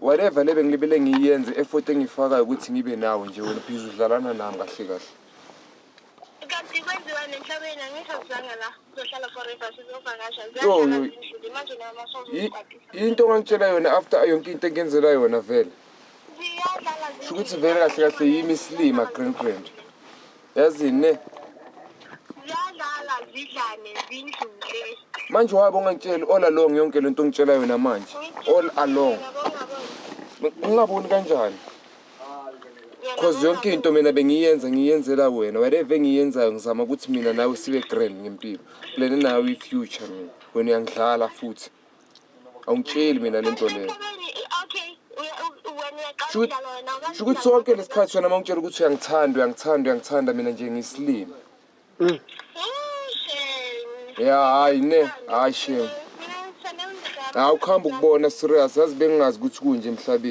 Whatever le bengilibele ngiyenze, effort engiyifakayo ukuthi ngibe nawe nje, wena busy udlalana nami kahle kahle. Kanti kwenziwa nemhlabeni, angisho sizanga la sizohlala forever, sizovakasha. Yo, Ziyadlala yo. zindlule manje namasozo. Into ongangitshela yona after yonke into engenzela yona vele? Ziyadlala. Sho ukuthi vele kahle kahle yimi isilima, grand grand, yazini ne? Ziyadlala, zidlane, zindlule. Manje wabe ungangitsheli all along yonke lento ongitshela yona manje all along? Ngingaboni kanjani? 'Cause yonke into mina bengiyenza, ngiyenzela wena. Whatever engiyenzayo, ngizama ukuthi mina nawe sibe grand ngempilo, plane nawe i-future. Mina, wena uyangidlala futhi awungitsheli mina lento leyo. Okay, wena uyaqala ukudlala wena. Sho ukuthi sonke lesikhathi wena uma ungitshela ukuthi uyangithanda, uyangithanda, uyangithanda, mina nje ngiyisilima. Ya, hayi ne, hayi shame. Hayi, ukuhamba ukubona serious, yazi bengingazi ukuthi kunje emhlabeni.